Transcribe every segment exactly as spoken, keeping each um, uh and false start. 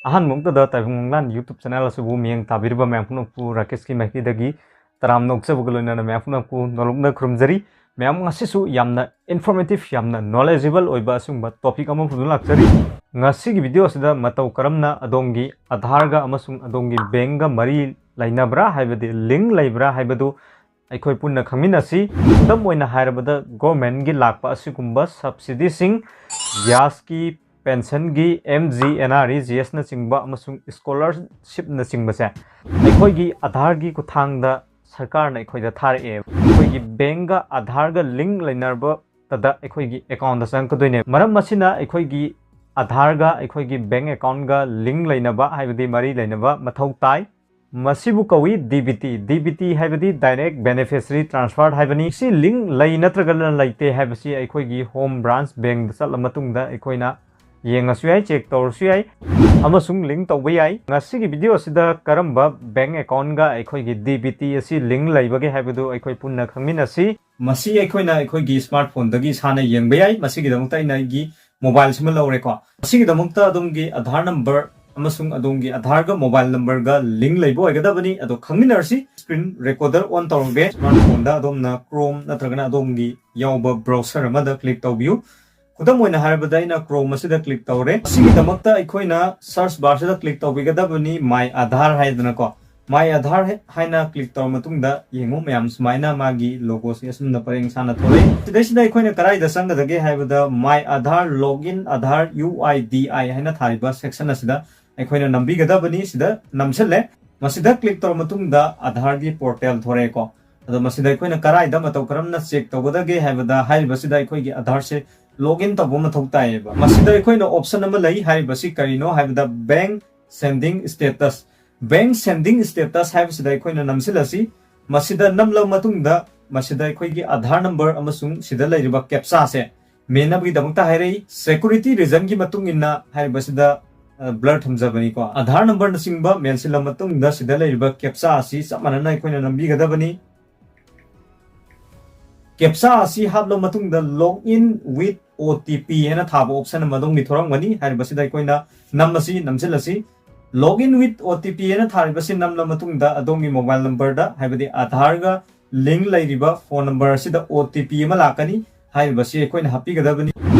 ꯑꯍꯥꯟꯕ ꯃꯛꯇꯗ ꯇꯥꯏꯕꯪ ꯃꯪꯂꯥꯟ YouTube channel ꯑꯁꯤꯕꯨ ꯃꯤꯠꯌꯦꯡ ꯇꯥꯕꯤꯔꯤꯕ ꯃꯌꯥꯝ ꯄꯨꯝꯅꯃꯛꯄꯨ ꯔꯥꯀꯦꯁꯀꯤ ꯃꯥꯏꯀꯩꯗꯒꯤ ꯇꯔꯥꯝꯅ ꯑꯣꯛꯆꯕꯒ ꯂꯣꯏꯅꯅ ꯃꯌꯥꯝ ꯄꯨꯝꯅꯃꯛꯄꯨ ꯅꯣꯂꯨꯛꯅ ꯈꯨꯔꯨꯝꯖꯔꯤ꯫ ꯃꯌꯥꯝ, ꯉꯁꯤꯁꯨ ꯌꯥꯝꯅ informative, ꯌꯥꯝꯅ knowledgeable ꯑꯣꯏꯕ ꯑꯁꯤꯒꯨꯝꯕ topic ꯑꯃ ꯄꯨꯗꯨꯅ ꯂꯥꯛꯆꯔꯤ꯫ ꯉꯁꯤꯒꯤ video ꯑꯁꯤꯗ ꯃꯇꯧ ꯀꯔꯝꯅ ꯑꯗꯣꯝꯒꯤ ꯑꯙꯥꯔꯒ ꯑꯃꯁꯨꯡ ꯑꯗꯣꯝꯒꯤ bankꯒ ꯃꯔꯤ ꯂꯩꯅꯕ꯭ꯔꯥ ꯍꯥꯏꯕꯗꯤ link ꯂꯩꯕ꯭ꯔꯥ ꯍꯥꯏꯕꯗꯨ ꯑꯩꯈꯣꯏ ꯄꯨꯟꯅ ꯈꯪꯃꯤꯟꯅꯁꯤ꯫ ꯈꯨꯗꯝ ꯑꯣꯏꯅ ꯍꯥꯏꯔꯕꯗ, governmentꯒꯤ ꯂꯥꯛꯄ ꯑꯁꯤꯒꯨꯝꯕ subsidyꯁꯤꯡ, gasꯀꯤ, pensionꯒꯤ, M G N R E G S ꯅꯆꯤꯡꯕ ꯑꯃꯁꯨꯡ scholarshipꯅꯆꯤꯡꯕꯁꯦ ꯑꯩꯈꯣꯏꯒꯤ ꯑꯙꯥꯔꯒꯤ ꯈꯨꯠꯊꯥꯡꯗ ꯁꯔꯀꯥꯔꯅ ꯑꯩꯈꯣꯏꯗ ꯊꯥꯔꯛꯑꯦ꯫ ꯑꯩꯈꯣꯏꯒꯤ bankꯒ ꯑꯙꯥꯔꯒ link ꯂꯩꯅꯔꯕꯗ ꯑꯩꯈꯣꯏꯒꯤ accountꯇ ꯆꯪꯉꯛꯀꯗꯣꯏꯅꯦ꯫ ꯃꯔꯝ ꯑꯁꯤꯅ ꯑꯩꯈꯣꯏꯒꯤ ꯑꯙꯥꯔꯒ ꯑꯩꯈꯣꯏꯒꯤ bank accountꯒ link ꯂꯩꯅꯕ, ꯍꯥꯏꯕꯗꯤ ꯃꯔꯤ ꯂꯩꯅꯕ ꯃꯊꯧ ꯇꯥꯏ꯫ ꯃꯁꯤꯕꯨ ꯀꯧꯏ D B T꯫ D B T ꯍꯥꯏꯕꯗꯤ direct beneficiary transfer ꯍꯥꯏꯕꯅꯤ꯫ ꯁꯤ link ꯂꯩ ꯅꯠꯇ꯭ꯔꯒꯅ ꯂꯩꯇꯦ ꯍꯥꯏꯕꯁꯤ ꯑꯩꯈꯣꯏꯒꯤ home branch bankꯗ ꯆꯠꯂ ꯃꯇꯨꯡꯗ ꯑꯩꯈꯣꯏꯅ ꯌꯦꯡꯉꯁꯨ ꯌꯥꯏ, check ꯇꯧꯔꯁꯨ ꯌꯥꯏ꯫ ꯑꯃꯁꯨꯡ link ꯇꯧꯕ ꯌꯥꯏ꯫ ꯉꯁꯤꯒꯤ video ꯑꯁꯤꯗ ꯀꯔꯝꯕ bank accountꯒ ꯑꯩꯈꯣꯏꯒꯤ D B T ꯑꯁꯤ link ꯂꯩꯕꯒꯦ ꯍꯥꯏꯕꯗꯨ ꯑꯩꯈꯣꯏ ꯄꯨꯟꯅ ꯈꯪꯃꯤꯟꯅꯁꯤ꯫ ꯃꯁꯤ ꯑꯩꯈꯣꯏꯅ ꯑꯩꯈꯣꯏꯒꯤ smartphoneꯗꯒꯤ ꯏꯁꯥꯅ ꯌꯦꯡꯕ ꯌꯥꯏ꯫ ꯃꯁꯤꯒꯤꯗꯃꯛꯇ ꯑꯩꯅ ꯑꯩꯒꯤ mobileꯁꯤꯃ ꯂꯧꯔꯦꯀꯣ꯫ ꯃꯁꯤꯒꯤꯗꯃꯛꯇ ꯑꯗꯣꯝꯒꯤ ꯑꯙꯥꯔ number ꯑꯃꯁꯨꯡ ꯑꯗꯣꯝꯒꯤ ꯑꯙꯥꯔꯒ mobile numberꯒ link ꯂꯩꯕ ꯑꯣꯏꯒꯗꯕꯅꯤ꯫ ꯑꯗꯣ ꯈꯪꯃꯤꯟꯅꯔꯁꯤ꯫ Screen recorder on ꯇꯧꯔꯒꯦ꯫ Smartphoneꯗ ꯑꯗꯣꯝꯅ Chrome ꯅꯠꯇ꯭ꯔꯒꯅ ꯑꯗꯣꯝꯒꯤ ꯌꯥꯎꯕ browser ꯑꯃꯗ click ꯇꯧꯕꯤꯌꯨ꯫ ꯈꯨꯗꯝ ꯑꯣꯏꯅ ꯍꯥꯏꯔꯕꯗ, ꯑꯩꯅ Chrome ꯑꯁꯤꯗ click ꯇꯧꯔꯦ꯫ ꯑꯁꯤꯒꯤꯗꯃꯛꯇ ꯑꯩꯈꯣꯏꯅ search barꯁꯤꯗ click ꯇꯧꯕꯤꯒꯗꯕꯅꯤ, My Aadhaar ꯍꯥꯏꯗꯅꯀꯣ꯫ My Aadhaar ꯍꯦ-, ꯍꯥꯏꯅ click ꯇꯧꯔ ꯃꯇꯨꯡꯗ ꯌꯦꯡꯉꯨ ꯃꯌꯥꯝ, ꯁꯨꯃꯥꯏꯅ ꯃꯥꯒꯤ logoꯁꯤ ꯑꯁꯨꯝꯅ ꯄꯔꯦꯡ ꯁꯥꯅ ꯊꯣꯛꯂꯛꯏ꯫ ꯁꯤꯗꯩꯁꯤꯗ ꯑꯩꯈꯣꯏꯅ ꯀꯗꯥꯏꯗ ꯆꯪꯒꯗꯒꯦ ꯍꯥꯏꯕꯗ, My Aadhaar Login Aadhaar U I D I ꯍꯥꯏꯅ ꯊꯥꯔꯤꯕ section ꯑꯁꯤꯗ ꯑꯩꯈꯣꯏꯅ ꯅꯝꯕꯤꯒꯗꯕꯅꯤ꯫ ꯁꯤꯗ ꯅꯝꯁꯤꯜꯂꯦ꯫ ꯃꯁꯤꯗ click ꯇꯧꯔ ꯃꯇꯨꯡꯗ ꯑꯙꯥꯔꯒꯤ portal ꯊꯣꯔꯛꯑꯦꯀꯣ꯫ ꯑꯗꯣ ꯃꯁꯤꯗ ꯑꯩꯈꯣꯏꯅ ꯀꯗꯥꯏꯗ ꯃꯇꯧ ꯀꯔꯝꯅ check ꯇꯧꯒꯗꯒꯦ ꯍꯥꯏꯕꯗ, ꯍꯥꯏꯔꯤꯕꯁꯤꯗ ꯑꯩꯈꯣꯏꯒꯤ ꯑꯙꯥꯔꯁꯦ login ꯇꯧꯕ ꯃꯊꯧ ꯇꯥꯏꯌꯦꯕ꯫ ꯃꯁꯤꯗ ꯑꯩꯈꯣꯏꯅ option ꯑꯃ ꯂꯩ, ꯍꯥꯏꯔꯤꯕꯁꯤ ꯀꯔꯤꯅꯣ ꯍꯥꯏꯕꯗ bank sending status꯫ Bank sending status ꯍꯥꯏꯕꯁꯤꯗ ꯑꯩꯈꯣꯏꯅ ꯅꯝꯁꯤꯜꯂꯁꯤ꯫ ꯃꯁꯤꯗ ꯅꯝꯂꯕ ꯃꯇꯨꯡꯗ ꯃꯁꯤꯗ ꯑꯩꯈꯣꯏꯒꯤ ꯑꯙꯥꯔ number ꯑꯃꯁꯨꯡ ꯁꯤꯗ ꯂꯩꯔꯤꯕ captchaꯁꯦ ꯃꯦꯟꯅꯕꯒꯤꯗꯃꯛꯇ ꯍꯥꯏꯔꯛꯏ꯫ Security reasonꯒꯤ ꯃꯇꯨꯡ ꯏꯟꯅ ꯍꯥꯏꯔꯤꯕꯁꯤꯗ, ꯑ, blur ꯊꯝꯖꯕꯅꯤꯀꯣ꯫ ꯑꯙꯥꯔ numberꯅꯆꯤꯡꯕ ꯃꯦꯟꯁꯤꯜꯂ ꯃꯇꯨꯡꯗ ꯁꯤꯗ ꯂꯩꯔꯤꯕ captcha ꯑꯁꯤ ꯆꯞ ꯃꯥꯟꯅꯅ ꯑꯩꯈꯣꯏꯅ ꯅꯝꯕꯤꯒꯗꯕꯅꯤ꯫ ꯀꯦꯞꯆꯥ ꯑꯁꯤ ꯍꯥꯞꯂꯕ ꯃꯇꯨꯡꯗ "Log in with O T P" ꯍꯥꯏꯅ ꯊꯥꯕ ꯑꯣꯞꯁꯟ ꯑꯃ ꯑꯗꯣꯝꯒꯤ ꯊꯣꯔꯛꯂꯝꯒꯅꯤ꯫ ꯍꯥꯏꯔꯤꯕꯁꯤꯗ ꯑꯩꯈꯣꯏꯅ ꯅꯝꯃꯁꯤ, ꯅꯝꯁꯤꯜꯂꯁꯤ꯫ "Log in with O T P" ꯍꯥꯏꯅ ꯊꯥꯔꯤꯕꯁꯤ ꯅꯝꯂꯕ ꯃꯇꯨꯡꯗ ꯑꯗꯣꯝꯒꯤ ꯃꯣꯕꯥꯏꯜ ꯅꯝꯕꯔꯗ, ꯍꯥꯏꯕꯗꯤ ꯑꯥꯙꯥꯔꯒ ꯂꯤꯡ ꯂꯩꯔꯤꯕ ꯐꯣꯟ ꯅꯝꯕꯔ ꯑꯁꯤꯗ ꯑꯣ ꯇꯤ ꯄꯤ ꯑꯃ ꯂꯥꯛꯀꯅꯤ꯫ ꯍꯥꯏꯔꯤꯕꯁꯤ ꯑꯩꯈꯣꯏꯅ ꯍꯥꯞꯄꯤꯒꯗꯕꯅꯤ꯫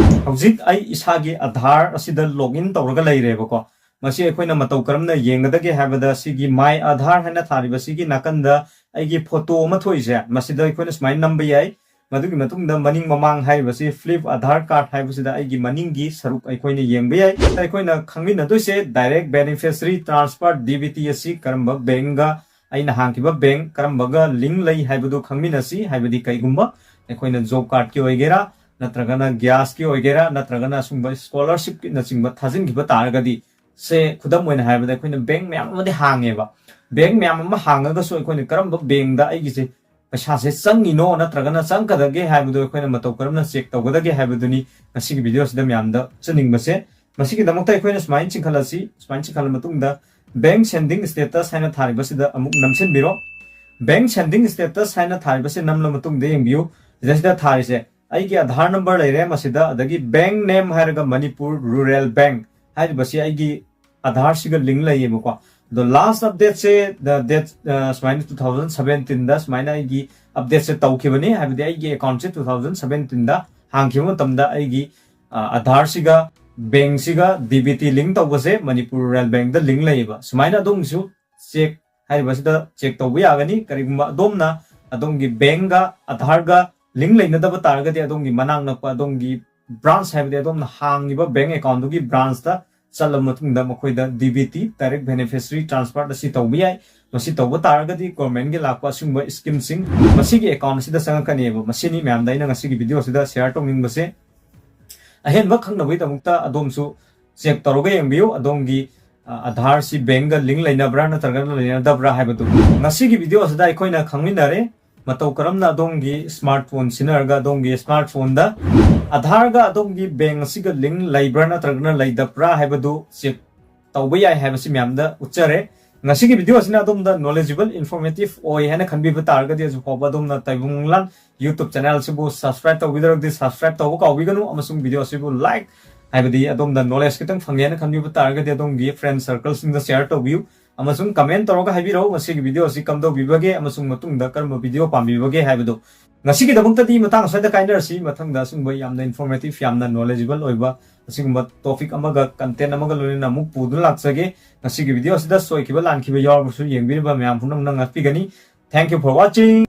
ꯍꯧꯖꯤꯛ ꯑꯩ ꯏꯁꯥꯒꯤ ꯑꯥꯙꯥꯔ ꯑꯁꯤꯗ ꯂꯣꯒ ꯏꯟ ꯇꯧꯔꯒ ꯂꯩꯔꯦꯕꯀꯣ꯫ ꯃꯁꯤ ꯑꯩꯈꯣꯏꯅ ꯃꯇꯧ ꯀꯔꯝꯅ ꯌꯦꯡꯒꯗꯒꯦ ꯍꯥꯏꯕꯗ, ꯁꯤꯒꯤ "My Aadhaar" ꯍꯥꯏꯅ ꯊꯥꯔꯤꯕꯁꯤꯒꯤ ꯅꯥꯀꯟꯗ ꯑꯩꯒꯤ ꯐꯣꯇꯣ ꯑꯃ ꯊꯣꯛꯏꯁꯦ, ꯃꯁꯤꯗ ꯑꯩꯈꯣꯏꯅ ꯁꯨꯃꯥꯏꯅ ꯅꯝꯕ ꯌꯥꯏ꯫ ꯃꯗꯨꯒꯤ ꯃꯇꯨꯡꯗ ꯃꯅꯤꯡ ꯃꯃꯥꯡ ꯍꯥꯏꯔꯤꯕꯁꯤ "Flip Aadhaar Card" ꯍꯥꯏꯕꯁꯤꯗ ꯑꯩꯒꯤ ꯃꯅꯤꯡꯒꯤ ꯁꯔꯨꯛ ꯑꯩꯈꯣꯏꯅ ꯌꯦꯡꯕ ꯌꯥꯏ꯫ ꯑꯩꯈꯣꯏꯅ ꯈꯪꯃꯤꯟꯅꯗꯣꯏꯁꯦ "Direct Beneficiary Transfer, D B T" ꯑꯁꯤ ꯀꯔꯝꯕ ꯕꯦꯡꯒ, ꯑꯩꯅ ꯍꯥꯡꯈꯤꯕ ꯕꯦꯡ ꯀꯔꯝꯕꯒ ꯂꯤꯡ ꯂꯩ ꯍꯥꯏꯕꯗꯨ ꯈꯪꯃꯤꯟꯅꯁꯤ꯫ ꯍꯥꯏꯕꯗꯤ ꯀꯩꯒꯨꯝꯕ ꯑꯩꯈꯣꯏꯅ ꯖꯣꯕ ꯀꯥꯔꯗꯀꯤ ꯑꯣꯏꯒꯦꯔꯥ, ꯅꯠꯇ꯭ꯔꯒꯅ ꯒ꯭ꯌꯥꯁꯀꯤ ꯑꯣꯏꯒꯦꯔꯥ, ꯅꯠꯇ꯭ꯔꯒꯅ ꯑꯁꯨꯝꯕ ꯁ꯭ꯀꯣꯂꯔꯁꯤꯞꯀꯤꯅꯆꯤꯡꯕ ꯊꯥꯖꯤꯟꯈꯤꯕ ꯇꯥꯔꯒꯗꯤ, ꯁꯦ ꯈꯨꯗꯝ ꯑꯣꯏꯅ ꯍꯥꯏꯔꯕꯗ ꯑꯩꯈꯣꯏꯅ ꯕꯦꯡ ꯃꯌꯥꯝ ꯑꯃꯗꯤ ꯍꯥꯡꯉꯦꯕ꯫ ꯕꯦꯡ ꯃꯌꯥꯝ ꯑꯃ ꯍꯥꯡꯉꯒꯁꯨ ꯑꯩꯈꯣꯏꯅ ꯀꯔꯝꯕ ꯕꯦꯡꯗ ꯑꯩꯒꯤꯁꯦ ꯄꯩꯁꯥꯁꯦ ꯆꯪꯉꯤꯅꯣ ꯅꯠꯇ꯭ꯔꯒꯅ ꯆꯪꯒꯗꯒꯦ ꯍꯥꯏꯕꯗꯨ ꯑꯩꯈꯣꯏꯅ ꯃꯇꯧ ꯀꯔꯝꯅ ꯆꯦꯛ ꯇꯧꯒꯗꯒꯦ ꯍꯥꯏꯕꯗꯨꯅꯤ ꯉꯁꯤꯒꯤ ꯚꯤꯗꯤꯑꯣꯁꯤꯗ ꯃꯌꯥꯝꯗ ꯎꯠꯆꯅꯤꯡꯕꯁꯦ꯫ ꯃꯁꯤꯒꯤꯗꯃꯛꯇ ꯑꯩꯈꯣꯏꯅ ꯁꯨꯃꯥꯏꯅ ꯆꯤꯡꯈꯠꯂꯁꯤ꯫ ꯁꯨꯃꯥꯏꯅ ꯆꯤꯡꯈꯠꯂ ꯃꯇꯨꯡꯗ "Bank Sending Status" ꯍꯥꯏꯅ ꯊꯥꯔꯤꯕꯁꯤꯗ ꯑꯃꯨꯛ ꯅꯝꯁꯤꯟꯕꯤꯔꯣ꯫ "Bank Sending Status" ꯍꯥꯏꯅ ꯊꯥꯔꯤꯕꯁꯤ ꯅꯝꯂ ꯃꯇꯨꯡꯗ ꯌꯦꯡꯕꯤꯌꯨ꯫ ꯁꯤꯗꯩꯁꯤꯗ ꯊꯥꯔꯤꯁꯦ ꯑꯩꯒꯤ ꯑꯥꯙꯥꯔ ꯅꯝꯕꯔ ꯂꯩꯔꯦ, ꯃꯁꯤꯗ, ꯑꯗꯒꯤ ꯕꯦꯡ ꯅꯦꯝ ꯍꯥꯏꯔꯒ "Manipur Rural Bank" ꯍꯥꯏꯔꯤꯕꯁꯤ ꯑꯩꯒꯤ ꯑꯥꯙꯥꯔꯁꯤꯒ ꯂꯤꯡ ꯂꯩꯌꯦꯕꯀꯣ꯫ ꯑꯗꯣ ꯂꯥꯁ ꯑꯞꯗꯦꯠꯁꯦ ꯗꯦꯠ ꯁꯨꯃꯥꯏꯅ ꯇꯨ ꯊꯥꯎꯖꯟ ꯁꯕꯦꯟꯇꯤꯟꯗ ꯁꯨꯃꯥꯏꯅ ꯑꯩꯒꯤ ꯑꯞꯗꯦꯠꯁꯦ ꯇꯧꯈꯤꯕꯅꯤ, ꯍꯥꯏꯕꯗꯤ ꯑꯩꯒꯤ ꯑꯦꯀꯥꯎꯟꯠꯁꯦ ꯇꯨ ꯊꯥꯎꯖꯟ ꯁꯕꯦꯟꯇꯤꯟꯗ ꯍꯥꯡꯈꯤꯕ ꯃꯇꯝꯗ ꯑꯩꯒꯤ ꯑ, ꯑꯥꯙꯥꯔꯁꯤꯒ ꯕꯦꯡꯁꯤꯒ ꯗꯤ ꯕꯤ ꯇꯤ ꯂꯤꯡ ꯇꯧꯕꯁꯦ ꯃꯅꯤꯄꯨꯔ ꯔꯨꯔꯦꯜ ꯕꯦꯡꯗ ꯂꯤꯡ ꯂꯩꯌꯦꯕ꯫ ꯁꯨꯃꯥꯏꯅ ꯑꯗꯣꯝꯒꯤꯁꯨ ꯆꯦꯛ ꯍꯥꯏꯔꯤꯕꯁꯤꯗ ꯆꯦꯛ ꯇꯧꯕ ꯌꯥꯒꯅꯤ꯫ ꯀꯔꯤꯒꯨꯝꯕ ꯑꯗꯣꯝꯅ ꯑꯗꯣꯝꯒꯤ ꯕꯦꯡꯒ ꯑꯥꯙꯥꯔꯒ ꯂꯤꯡ ꯂꯩꯅꯗꯕ ꯇꯥꯔꯒꯗꯤ, ꯑꯗꯣꯝꯒꯤ ꯃꯅꯥꯛ ꯅꯛꯄ ꯑꯗꯣꯝꯒꯤ ꯕ꯭ꯔꯥꯟꯁ, ꯍꯥꯏꯕꯗꯤ ꯑꯗꯣꯝꯅ ꯍꯥꯡꯉꯤꯕ ꯕꯦꯡ ꯑꯦꯀꯥꯎꯟꯠꯇꯨꯒꯤ ꯕ꯭ꯔꯥꯟꯁꯇ ꯆꯠꯂꯕ ꯃꯇꯨꯡꯗ ꯃꯈꯣꯏꯗ D B T, Direct Beneficiary Transfer, ꯑꯁꯤ ꯇꯧꯕ ꯌꯥꯏ꯫ ꯃꯁꯤ ꯇꯧꯕ ꯇꯥꯔꯒꯗꯤ ꯒꯣꯔꯃꯦꯟꯒꯤ ꯂꯥꯛꯄ ꯑꯁꯤꯒꯨꯝꯕ ꯁ꯭ꯀꯤꯝꯁꯤꯡ ꯃꯁꯤꯒꯤ ꯑꯦꯀꯥꯎꯟꯠ ꯑꯁꯤꯗ ꯆꯪꯉꯛꯀꯅꯦꯕ꯫ ꯃꯁꯤꯅꯤ ꯃꯌꯥꯝꯗ ꯑꯩꯅ ꯉꯁꯤꯒꯤ ꯚꯤꯗꯤꯑꯣ ꯑꯁꯤꯗ ꯁꯤꯌꯥꯔ ꯇꯧꯅꯤꯡꯕꯁꯦ꯫ ꯑꯍꯦꯟꯕ ꯈꯪꯅꯕꯒꯤꯗꯃꯛꯇ ꯑꯗꯣꯝꯁꯨ ꯆꯦꯛ ꯇꯧꯔꯒ ꯌꯦꯡꯕꯤꯌꯨ꯫ ꯑꯗꯣꯝꯒꯤ, ꯑ, ꯑꯥꯙꯥꯔꯁꯤ ꯕꯦꯡꯒ ꯂꯤꯡ ꯂꯩꯅꯕ꯭ꯔꯥ ꯅꯠꯇ꯭ꯔꯒꯅ ꯂꯩꯅꯗꯕ꯭ꯔꯥ ꯍꯥꯏꯕꯗꯨ꯫ ꯉꯁꯤꯒꯤ ꯚꯤꯗꯤꯑꯣ ꯑꯁꯤꯗ ꯑꯩꯈꯣꯏꯅ ꯈꯪꯃꯤꯟꯅꯔꯦ ꯃꯇꯧ ꯀꯔꯝꯅ ꯑꯗꯣꯝꯒꯤ ꯁ꯭ꯃꯥꯔꯠ ꯐꯣꯟ ꯁꯤꯖꯤꯟꯅꯔꯒ ꯑꯗꯣꯝꯒꯤ ꯁ꯭ꯃꯥꯔꯠ ꯐꯣꯟꯗ ꯑꯥꯙꯥꯔꯒ ꯑꯗꯣꯝꯒꯤ ꯕꯦꯡ ꯑꯁꯤꯒ ꯂꯤꯡ ꯂꯩꯕ꯭ꯔꯥ ꯅꯠꯇ꯭ꯔꯒꯅ ꯂꯩꯇꯕ꯭ꯔꯥ ꯍꯥꯏꯕꯗꯨ ꯆꯦꯛ ꯇꯧꯕ ꯌꯥꯏ ꯍꯥꯏꯕꯁꯤ ꯃꯌꯥꯝꯗ ꯎꯠꯆꯔꯦ꯫ ꯉꯁꯤꯒꯤ video ꯑꯁꯤꯅ ꯑꯗꯣꯝꯗ knowledgeable, informative ꯑꯣꯏ ꯍꯥꯏꯅ ꯈꯟꯕꯤꯕ ꯇꯥꯔꯒꯗꯤ, ꯍꯧꯖꯤꯛ ꯐꯥꯎꯕ ꯑꯗꯣꯝꯅ ꯇꯥꯏꯕꯪ ꯂꯥꯟ YouTube channel ꯑꯁꯤꯕꯨ subscribe ꯇꯧꯕꯤꯗ꯭ꯔꯒꯗꯤ subscribe ꯇꯧꯕ ꯀꯥꯎꯕꯤꯒꯅꯨ, ꯑꯃꯁꯨꯡ video ꯑꯁꯤꯕꯨ like, ꯍꯥꯏꯕꯗꯤ ꯑꯗꯣꯝꯗ knowledge ꯈꯤꯇꯪ ꯐꯪꯒꯦ ꯍꯥꯏꯅ ꯈꯟꯕꯤꯕ ꯇꯥꯔꯒꯗꯤ ꯑꯗꯣꯝꯒꯤ friend circle ꯁꯤꯡꯗ share ꯇꯧꯕꯤꯌꯨ, ꯑꯃꯁꯨꯡ comment ꯇꯧꯔꯒ ꯍꯥꯏꯕꯤꯔꯛꯎ ꯉꯁꯤꯒꯤ video ꯑꯁꯤ ꯀꯝꯗꯧꯕꯤꯕꯒꯦ ꯑꯃꯁꯨꯡ ꯃꯇꯨꯡꯗ ꯀꯔꯝꯕ video ꯄꯥꯝꯕꯤꯕꯒꯦ ꯍꯥꯏꯕꯗꯨ꯫ ꯉꯁꯤꯒꯤꯗꯃꯛꯇꯗꯤ ꯃꯇꯥꯡ ꯑꯁ꯭ꯋꯥꯏꯗ ꯀꯥꯏꯅꯔꯁꯤ꯫ ꯃꯊꯪꯗ ꯑꯁꯤꯒꯨꯝꯕ ꯌꯥꯝꯅ informative, ꯌꯥꯝꯅ knowledgeable ꯑꯣꯏꯕ ꯑꯁꯤꯒꯨꯝꯕ topic ꯑꯃꯒ, content ꯑꯃꯒ ꯂꯣꯏꯅꯅ ꯑꯃꯨꯛ ꯄꯨꯗꯨꯅ ꯂꯥꯛꯆꯒꯦ꯫ ꯉꯁꯤꯒꯤ video ꯑꯁꯤꯗ ꯁꯣꯏꯈꯤꯕ ꯂꯥꯟꯈꯤꯕ ꯌꯥꯎꯔꯕꯁꯨ ꯌꯦꯡꯕꯤꯔꯤꯕ ꯃꯌꯥꯝ ꯄꯨꯝꯅꯃꯛꯅ ꯉꯥꯛꯄꯤꯒꯅꯤ꯫ Thank you for watching.